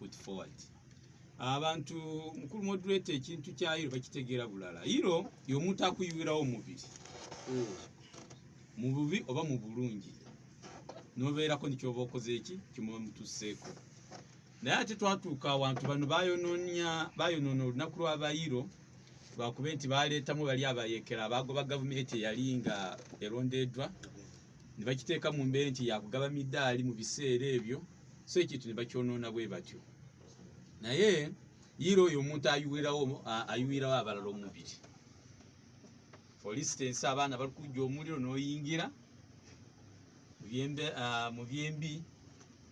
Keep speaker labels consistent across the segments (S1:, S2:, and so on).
S1: Put forward. Abantu, mukulu moderator, ekintu kya hero bakitegeera bulala. Hero y'omuntu akuyiwirawo omubiri mu bubi oba mu bulungi, nobeerako nikyoba okoze eki kimuba mutuseeko. Naye ate twatuuka awantu bano bayonoona olunaku lw'aba hero, lwakube nti baleetamu bali abayeekera abagoba gavumenti eyali nga erondeddwa, ne bakiteeka mu mbeera nti yakugaba midaali mu biseera ebyo. So ekintu ne bakyonoona bwe batyo. Naye hero oyo omuntu ayiwirawo abalala omubiri. For instance, abaana bali kujja omuliro, n'oyingira mu byembi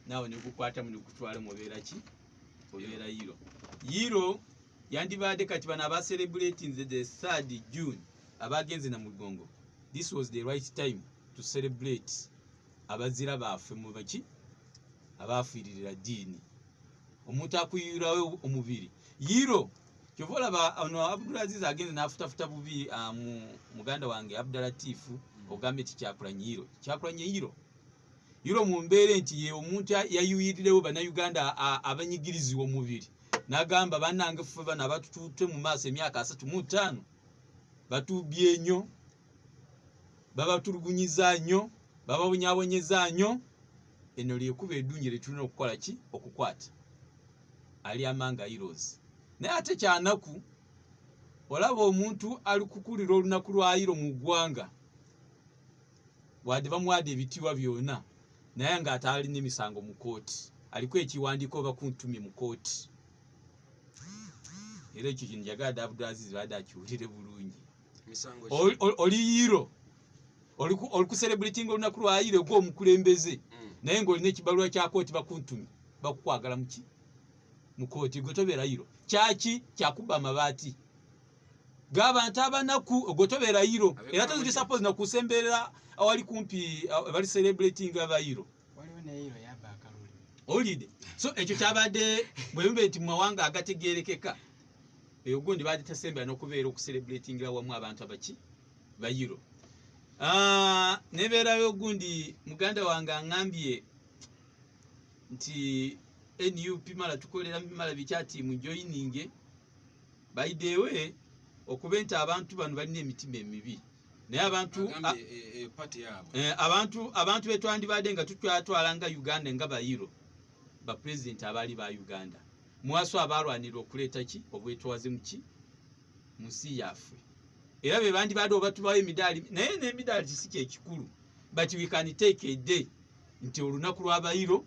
S1: naawe negukwatamu negutwala, mubeera ki? Obeera hero. Hero yandibadde kati bano aba celebrating the 3rd June abagenze na mugongo, this was the right time to celebrate abazira baffe mu baki abafiiririra ddiini. Omuntu akuyirawo omubiri, hero. Kyova olaba ono Abdulaziz agenze n'afutafuta bubi mu muganda wange Abdulatifu, ogambye nti Kyakulanye hero, Kyakulanye hero. Hero mu mbeera nti ye omuntu yayuyirirewo Bannayuganda abanyigirizibwa omubiri, n'agamba, "Bannange, ffe bano abatututte mu maaso emyaka 35 batubye nnyo, babatulugunyiza nnyo, bababonyabonyeza nnyo. Eno lyekuba eddungi lyetulina okukola ki? Okukwata." Ali among heroes. Naye ate kyanaku olaba omuntu ali kukulira olunaku lwa hero mu ggwanga, wadde bamuwadde ebitiibwa byonna, naye ng'ate alina emisango mu kooti, aliko ekiwandiiko bakuntumye mu kooti. Era ekyo kintu njagala Abdulaziz badde akiwulire bulungi.
S2: Misango?
S1: Oli hero, oli kucelebrating olunaku lwa hero gw'omukulembeze, naye ng'olina ekibaluwa kya kooti bakuntumye, bakukwagala muki? Mu kooti. Gwe tobeera hero. Kyaki? Kyakuba amabaati g'abantu abanaku. Ogwo tobeera hero. Era toziri suppose nakusemberera awali kumpi bali celebrating aba hero.
S3: Waliwo ne hero yabba akalulu.
S1: Owulidde? So ekyo kyabadde bwe nti mu mawanga agategerekeka eyo gundi baadde tasembera n'okubeera okucelebratingira wamu abantu abaki ba hero. Ah, nebeerayo gundi muganda wange aŋŋambye nti NUP mala tukolera mala bikyati mu joining. By the way, okuba nti abantu bano balina emitima emibi, naye abantu
S2: Agambye party yaabwe.
S1: Abantu betwandibadde nga tutwatwala nga Uganda nga ba hero, bapulezidenti abaali ba Uganda mwaso abalwanira okuleeta ki? Obwetwaze muki? Mu nsi yaffe. Era be bandibadde oba tubawo emidaali, naye n'emidaali si kyekikulu, but we can take a day nti olunaku lw'aba hero,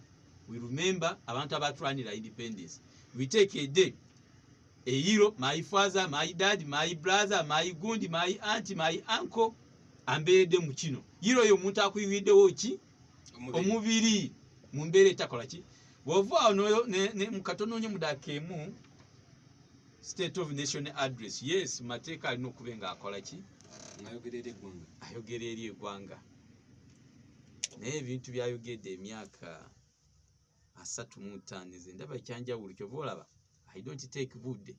S1: we remember abantu abatulwanira independence. We take a day, a hero, my father, my dad, my brother, my gundi, my aunt, my uncle ambeeredde mu kino. Hero oyo omuntu akuyiwiddewo ki?
S2: Omubiri.
S1: Omubiri mu mbeera etakola ki. Bw'ova awo mu katono nnyo, mu dakiika emu, State of Nation Address, yes, mu mateeka alina okuba nga akola ki?
S2: Ng'ayogera eri eggwanga.
S1: Ayogera eri eggwanga, naye ebintu byayogedde emyaka 35 nze ndaba ekyanjawulo. Kyova olaba I don't take budde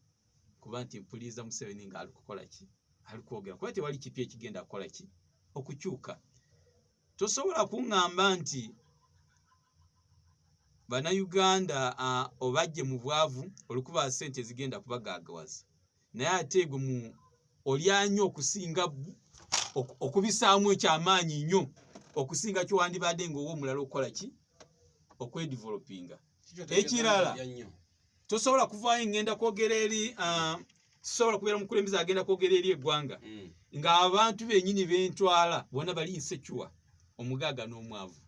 S1: kuba nti mpuliriza Museveni ng'ali kukola ki? Ali kwogera, kuba tewali kipya ekigenda kukola ki? Okukyuka. Tosobola kuŋŋamba nti Bannayuganda obajje mu bwavu olikuba ssente ezigenda kubagaagawaza, naye ate gwe mu olya nnyo okusinga okubisaamu ekyamaanyi nnyo okusinga kyewandibadde ng'owa omulala okukola ki? Okwedevelopinga. Ekirala, tosobola kuvaayo ngenda kwogera eri sobola kubeera mukulembeze agenda kwogera eri eggwanga ng'abantu bennyini bentwala bonna bali insecure, omugaaga n'omwavu.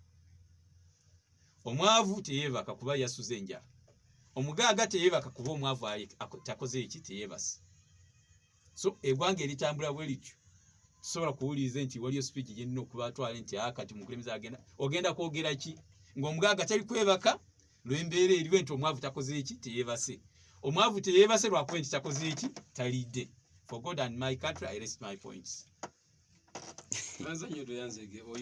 S1: Omwavu teyeebaka kuba yasuze enjala, omugaaga teyeebaka kuba omwavu takoze eki? Teyeebase. So eggwanga eritambula bwe lityo, tusobola kuwuliriza nti waliyo speech gyenina okubatwala nti aa kati mukulembeze agenda ogenda kwogera ki ng'omugaaga tali kwebaka lw'embeera eriwo nti omwavu takoze eki? Teyeebase. Omwavu teyeebase lwakuba nti takoze eki? Talidde. For God and my country, I rest my points.
S2: Tweyanza nnyo, tweyanzege oyo.